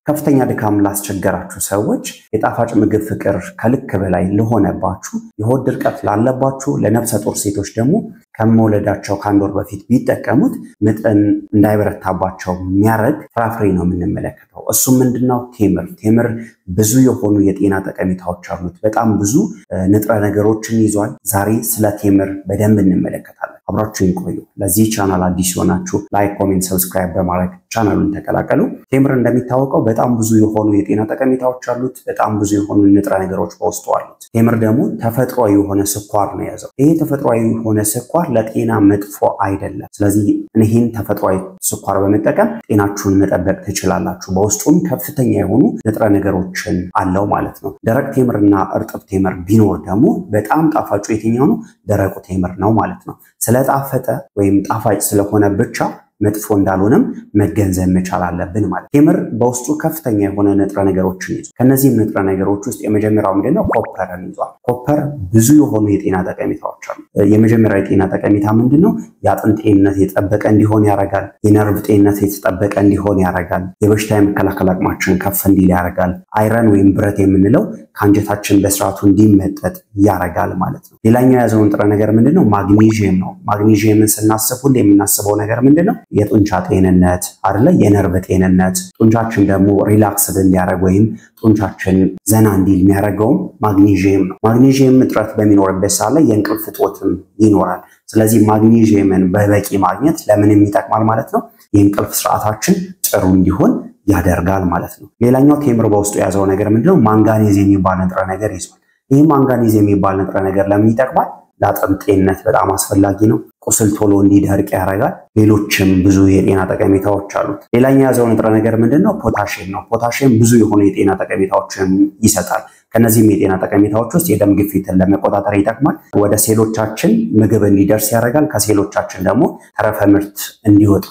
ከፍተኛ ድካም ላስቸገራችሁ ሰዎች፣ የጣፋጭ ምግብ ፍቅር ከልክ በላይ ለሆነባችሁ፣ የሆድ ድርቀት ላለባችሁ፣ ለነፍሰ ጡር ሴቶች ደግሞ ከመውለዳቸው ከአንድ ወር በፊት ቢጠቀሙት ምጥን እንዳይበረታባቸው የሚያደርግ ፍራፍሬ ነው የምንመለከተው። እሱም ምንድነው? ቴምር። ቴምር ብዙ የሆኑ የጤና ጠቀሜታዎች አሉት። በጣም ብዙ ንጥረ ነገሮችን ይዟል። ዛሬ ስለ ቴምር በደንብ እንመለከታለን። አብራችሁን ቆዩ። ለዚህ ቻናል አዲስ የሆናችሁ like፣ comment፣ subscribe በማድረግ ቻናሉን ተቀላቀሉ። ቴምር እንደሚታወቀው በጣም ብዙ የሆኑ የጤና ጠቀሜታዎች አሉት። በጣም ብዙ የሆኑ ንጥረ ነገሮች በውስጡ አሉት። ቴምር ደግሞ ተፈጥሯዊ የሆነ ስኳር ነው የያዘው። ይሄ ተፈጥሯዊ የሆነ ስኳር ለጤና መጥፎ አይደለም። ስለዚህ ይህን ተፈጥሯዊ ስኳር በመጠቀም ጤናችሁን መጠበቅ ትችላላችሁ። በውስጡም ከፍተኛ የሆኑ ንጥረ ነገሮችን አለው ማለት ነው። ደረቅ ቴምርና እርጥብ ቴምር ቢኖር ደግሞ በጣም ጣፋጩ የትኛው ነው? ደረቁ ቴምር ነው ማለት ነው። ስለጣፈጠ ወይም ጣፋጭ ስለሆነ ብቻ መጥፎ እንዳልሆነም መገንዘብ መቻል አለብን ማለት። ቴምር በውስጡ ከፍተኛ የሆነ ንጥረ ነገሮችን ይዟል። ከነዚህም ንጥረ ነገሮች ውስጥ የመጀመሪያው ምንድነው? Copper ን ይዟል። Copper ብዙ የሆኑ የጤና ጠቀሜታዎች አሉ። የመጀመሪያው የጤና ጠቀሜታ ምንድነው? የአጥንት ጤንነት የተጠበቀ እንዲሆን ያደርጋል። የነርቭ ጤንነት የተጠበቀ እንዲሆን ያደርጋል። የበሽታ የመከላከል አቅማችን ከፍ እንዲል ያደርጋል። Iron ወይም ብረት የምንለው ከአንጀታችን በስርዓቱ እንዲመጠጥ ያደርጋል ማለት ነው። ሌላኛው የያዘው ንጥረ ነገር ምንድነው? ማግኔዥየም ነው። ማግኔዥየምን ስናስብ ሁሌ የምናስበው ነገር ምንድነው? የጡንቻ ጤንነት አይደለ? የነርቭ ጤንነት። ጡንቻችን ደግሞ relaxed እንዲያደርግ ወይም ጡንቻችን ዘና እንዲል የሚያደርገውም ማግኔዥየም ነው። ማግኔዥየም እጥረት በሚኖርበት ሰዓት ላይ የእንቅልፍ እጦትም ይኖራል። ስለዚህ ማግኔዥየምን በበቂ ማግኘት ለምንም ይጠቅማል ማለት ነው። የእንቅልፍ ስርዓታችን ጥሩ እንዲሆን ያደርጋል ማለት ነው። ሌላኛው ቴምር በውስጡ የያዘው ነገር ምንድነው? ማንጋኔዝ የሚባል ንጥረ ነገር ይዟል። ይህ ማንጋኔዝ የሚባል ንጥረ ነገር ለምን ይጠቅማል? ለአጥንት ጤንነት በጣም አስፈላጊ ነው። ቁስል ቶሎ እንዲደርቅ ያደርጋል። ሌሎችም ብዙ የጤና ጠቀሜታዎች አሉት። ሌላኛው የያዘው ንጥረ ነገር ምንድነው? ፖታሽየም ነው። ፖታሽየም ብዙ የሆኑ የጤና ጠቀሜታዎችን ይሰጣል። ከነዚህም የጤና ጠቀሜታዎች ውስጥ የደም ግፊትን ለመቆጣጠር ይጠቅማል። ወደ ሴሎቻችን ምግብ እንዲደርስ ያደርጋል። ከሴሎቻችን ደግሞ ተረፈ ምርት እንዲወጣ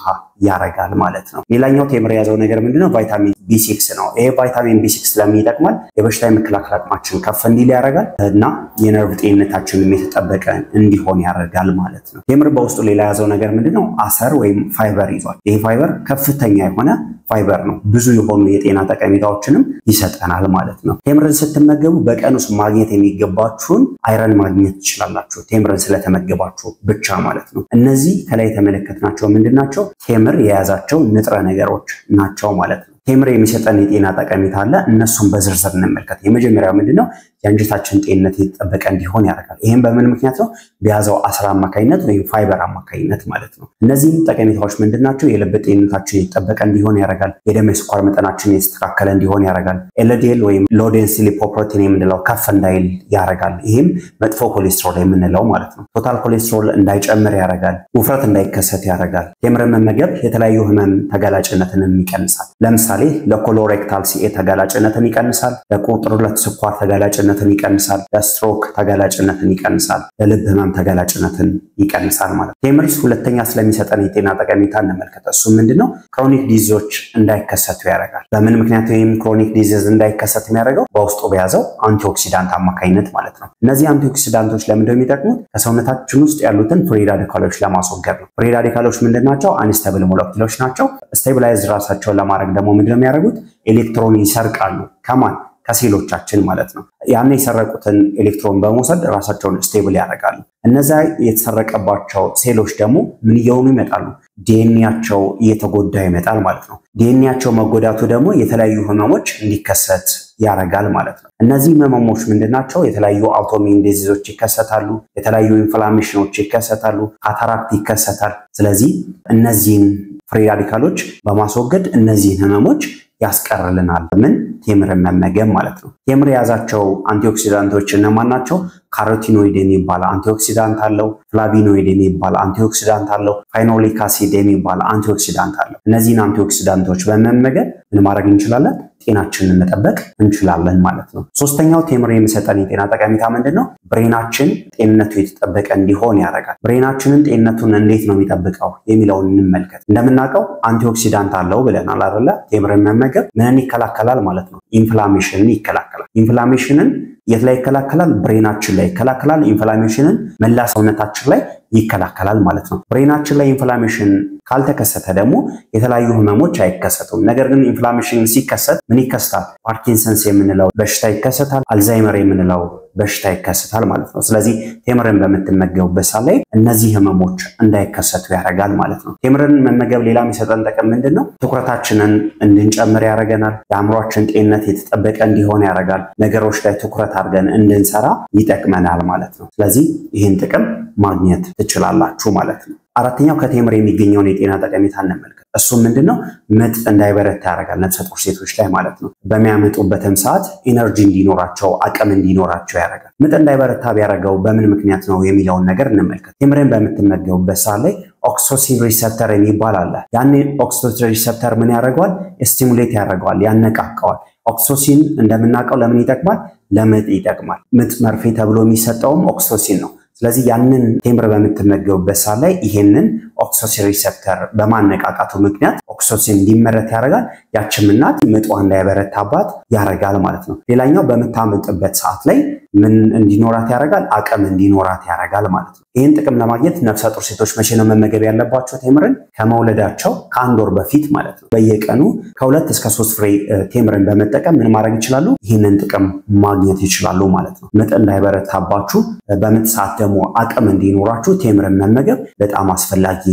ያደርጋል ማለት ነው። ሌላኛው ቴምር የያዘው ነገር ምንድነው? ቫይታሚን B6 ነው። ይሄ ቫይታሚን B6 ለምን ይጠቅማል? የበሽታ የመከላከል አቅማችን ከፍ እንዲል ያደርጋል እና የነርቭ ጤንነታችንም የተጠበቀ እንዲሆን ያደርጋል ማለት ነው። ቴምር በውስጡ ሌላ የያዘው ነገር ምንድነው? አሰር ወይም ፋይበር ይዟል። ይሄ ፋይበር ከፍተኛ የሆነ ፋይበር ነው። ብዙ የሆኑ የጤና ጠቀሜታዎችንም ይሰጠናል ማለት ነው። ቴምርን ስትመገቡ በቀን ውስጥ ማግኘት የሚገባችሁን iron ማግኘት ትችላላችሁ፣ ቴምርን ስለተመገባችሁ ብቻ ማለት ነው። እነዚህ ከላይ የተመለከትናቸው ምንድን ናቸው? ቴምር የያዛቸው ንጥረ ነገሮች ናቸው ማለት ነው። ቴምር የሚሰጠን የጤና ጠቀሜታ አለ። እነሱን በዝርዝር እንመልከት። የመጀመሪያው ምንድነው? የአንጀታችን ጤንነት የተጠበቀ እንዲሆን ያደርጋል። ይህም በምን ምክንያት ነው? በያዘው አስር አማካኝነት ወይም ፋይበር አማካኝነት ማለት ነው። እነዚህም ጠቀሜታዎች ምንድናቸው? የልብ ጤንነታችን የተጠበቀ እንዲሆን ያደርጋል። የደም የስኳር መጠናችን የተስተካከለ እንዲሆን ያደርጋል። LDL ወይም low density lipoprotein የምንለው ከፍ እንዳይል ያደርጋል። ይህም መጥፎ ኮሌስትሮል የምንለው ማለት ነው። Total cholesterol እንዳይጨምር ያደርጋል። ውፍረት እንዳይከሰት ያደርጋል። ቴምርን መመገብ የተለያዩ ህመም ተጋላጭነትንም ይቀንሳል። ለምሳሌ ለ colorectal CA ተጋላጭነትን ይቀንሳል። ለቁጥር 2 ስኳር ተጋላጭነትን ይቀንሳል። ለስትሮክ ተጋላጭነትን ይቀንሳል። ለልብ ህመም ተጋላጭነትን ይቀንሳል ማለት ነው። ቴምር ሁለተኛ ስለሚሰጠን የጤና ጠቀሜታ እንመልከት። እሱ ምንድነው? Chronic disease ኦች እንዳይከሰቱ ያደርጋል። በምን ምክንያት ወይም chronic disease እንዳይከሰት የሚያደርገው? በውስጡ በያዘው antioxidant አማካኝነት ማለት ነው። እነዚህ antioxidant ኦች ለምንድነው የሚጠቅሙት? ከሰውነታችን ውስጥ ያሉትን free radical ኦች ለማስወገድ ነው። Free radical ኦች ምንድናቸው? Unstable ሞለኪውሎች ናቸው። Stabilize ራሳቸውን ለማድረግ ደግሞ ምንድነው የሚያደርጉት? ኤሌክትሮን ይሰርቃሉ። ከማን? ከሴሎቻችን ማለት ነው። ያን የሰረቁትን ኤሌክትሮን በመውሰድ ራሳቸውን stable ያደርጋሉ። እነዛ የተሰረቀባቸው ሴሎች ደግሞ ምን እየሆኑ ይመጣሉ? ዲኤንኤያቸው እየተጎዳ ይመጣል ማለት ነው። ዲኤንኤያቸው መጎዳቱ ደግሞ የተለያዩ ህመሞች እንዲከሰት ያደርጋል ማለት ነው። እነዚህ ህመሞች ምንድናቸው? የተለያዩ autoimmune disease ኦች ይከሰታሉ። የተለያዩ inflammation ኦች ይከሰታሉ። Cataract ይከሰታል። ስለዚህ እነዚህን free radical ኦች በማስወገድ እነዚህን ህመሞች ያስቀርልናል። ምን? ቴምርን መመገብ ማለት ነው። ቴምር የያዛቸው antioxidant ኦች እነማን ናቸው? Carotenoid የሚባል antioxidant አለው። Flavonoid የሚባል antioxidant አለው። Phenolic acid የሚባል antioxidant አለው። እነዚህን antioxidant ኦች በመመገብ ምን ማድረግ እንችላለን? ጤናችንን መጠበቅ እንችላለን ማለት ነው። ሶስተኛው ቴምር የሚሰጠን የጤና ጠቀሜታ ምንድን ነው? Brain ኣችን ጤንነቱ የተጠበቀ እንዲሆን ያደርጋል። Brain ኣችንን ጤንነቱን እንዴት ነው የሚጠብቀው የሚለውን እንመልከት። እንደምናውቀው antioxidant አለው ብለናል አይደለ? ቴምርን መመገብ ምንን ይከላከላል ማለት ነው? Inflammation ን ይከላከላል። Inflammation ን የት ላይ ይከላከላል? Brain ኣችን ላይ ይከላከላል። Inflammation ን መላ ሰውነታችን ላይ ይከላከላል ማለት ነው። Brain ኣችን ላይ inflammation ካልተከሰተ ደግሞ የተለያዩ ህመሞች አይከሰቱም። ነገር ግን inflammation ሲከሰት ምን ይከሰታል? ፓርኪንሰንስ የምንለው በሽታ ይከሰታል። አልዛይመር የምንለው በሽታ ይከሰታል ማለት ነው። ስለዚህ ቴምርን በምትመገቡበት ሰዓት ላይ እነዚህ ህመሞች እንዳይከሰቱ ያደርጋል ማለት ነው። ቴምርን መመገብ ሌላ የሚሰጠን ጥቅም ምንድን ነው? ትኩረታችንን እንድንጨምር ያደርገናል። የአእምሯችን ጤንነት የተጠበቀ እንዲሆን ያደርጋል። ነገሮች ላይ ትኩረት አድርገን እንድንሰራ ይጠቅመናል ማለት ነው። ስለዚህ ይህን ጥቅም ማግኘት ትችላላችሁ ማለት ነው። አራተኛው ከቴምር የሚገኘውን የጤና ጠቀሜታ እንመልከት። እሱም ምንድነው? ምጥ እንዳይበረታ ያደርጋል፣ ነፍሰ ጡር ሴቶች ላይ ማለት ነው። በሚያመጡበትም ሰዓት energy እንዲኖራቸው፣ አቅም እንዲኖራቸው ያደርጋል። ምጥ እንዳይበረታ ቢያደርገው በምን ምክንያት ነው የሚለውን ነገር እንመልከት። ቴምርን በምትመገቡበት ሰዓት ላይ oxytocin receptor የሚባል አለ። ያን oxytocin receptor ምን ያደርገዋል? Stimulate ያደርገዋል፣ ያነቃቀዋል። Oxytocin እንደምናውቀው ለምን ይጠቅማል? ለምጥ ይጠቅማል። ምጥ መርፌ ተብሎ የሚሰጠውም oxytocin ነው። ስለዚህ ያንን ቴምር በምትመገቡበት ሰዓት ላይ ይሄንን oxytocin receptor በማነቃቃቱ ምክንያት oxytocin እንዲመረት ያደርጋል። ያችም እናት ምጧ እንዳይበረታባት ያደርጋል ማለት ነው። ሌላኛው በምታምጥበት ሰዓት ላይ ምን እንዲኖራት ያደርጋል? አቅም እንዲኖራት ያደርጋል ማለት ነው። ይህን ጥቅም ለማግኘት ነፍሰ ጡር ሴቶች መቼ ነው መመገብ ያለባቸው ቴምርን? ከመውለዳቸው ከአንድ ወር በፊት ማለት ነው። በየቀኑ ከ2 እስከ 3 ፍሬ ቴምርን በመጠቀም ምን ማድረግ ይችላሉ? ይህንን ጥቅም ማግኘት ይችላሉ ማለት ነው። ምጥ እንዳይበረታባችሁ፣ በምጥ ሰዓት ደግሞ አቅም እንዲኖራችሁ ቴምርን መመገብ በጣም አስፈላጊ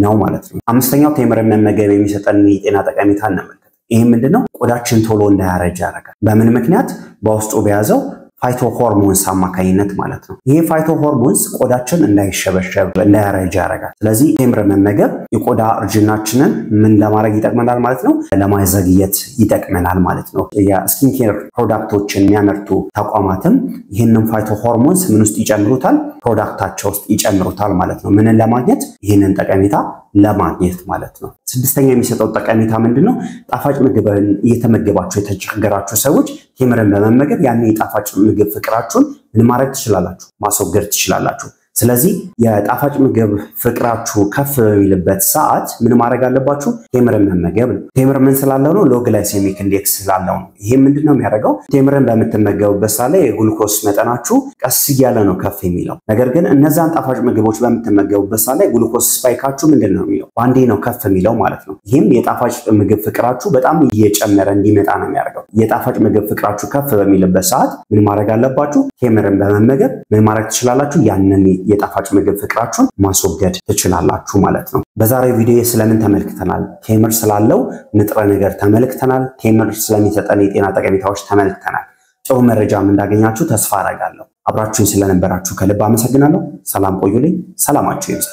ነው ማለት ነው። አምስተኛው ቴምርን መመገብ የሚሰጠን የጤና ጠቀሜታ እንመልከት። ይህ ምንድነው? ቆዳችን ቶሎ እንዳያረጅ ያደርጋል። በምን ምክንያት? በውስጡ በያዘው phytohormones አማካኝነት ማለት ነው። ይሄ phytohormones ቆዳችን እንዳይሸበሸብ፣ እንዳያረጅ ያደርጋል። ስለዚህ ቴምር መመገብ የቆዳ እርጅናችንን ምን ለማድረግ ይጠቅመናል ማለት ነው? ለማዘግየት ይጠቅመናል ማለት ነው። የ skin care product ኦችን የሚያመርቱ ተቋማትም ይህንን phytohormones ምን ውስጥ ይጨምሩታል? Product ኣቸው ውስጥ ይጨምሩታል ማለት ነው። ምንን ለማግኘት? ይህንን ጠቀሜታ ለማግኘት ማለት ነው። ስድስተኛ የሚሰጠው ጠቀሜታ ምንድን ነው? ጣፋጭ ምግብን እየተመገባችሁ የተቸገራችሁ ሰዎች ቴምርን በመመገብ ያን የጣፋጭ ምግብ ፍቅራችሁን ምን ማድረግ ትችላላችሁ? ማስወገድ ትችላላችሁ። ስለዚህ የጣፋጭ ምግብ ፍቅራችሁ ከፍ በሚልበት ሰዓት ምን ማድረግ አለባችሁ? ቴምርን መመገብ ነው። ቴምር ምን ስላለው ነው? Low glycemic index ስላለው ነው። ይሄ ምንድን ነው የሚያደርገው? ቴምርን በምትመገቡበት ሰዓት ላይ የግሉኮስ መጠናችሁ ቀስ እያለ ነው ከፍ የሚለው። ነገር ግን እነዛን ጣፋጭ ምግቦች በምትመገቡበት ሰዓት ላይ glucose spike ኣችሁ ምንድን ነው የሚለው? በአንዴ ነው ከፍ የሚለው ማለት ነው። ይህም የጣፋጭ ምግብ ፍቅራችሁ በጣም እየጨመረ እንዲመጣ ነው የሚያደርገው። የጣፋጭ ምግብ ፍቅራችሁ ከፍ በሚልበት ሰዓት ምን ማድረግ አለባችሁ? ቴምርን በመመገብ ምን ማድረግ ትችላላችሁ? ያንን የጣፋጭ ምግብ ፍቅራችሁን ማስወገድ ትችላላችሁ ማለት ነው። በዛሬው ቪዲዮ ስለምን ተመልክተናል? ቴምር ስላለው ንጥረ ነገር ተመልክተናል። ቴምር ስለሚሰጠን የጤና ጠቀሜታዎች ተመልክተናል። ጥሩ መረጃም እንዳገኛችሁ ተስፋ አደርጋለሁ። አብራችሁኝ ስለነበራችሁ ከልብ አመሰግናለሁ። ሰላም ቆዩልኝ። ሰላማችሁ ይብዛ።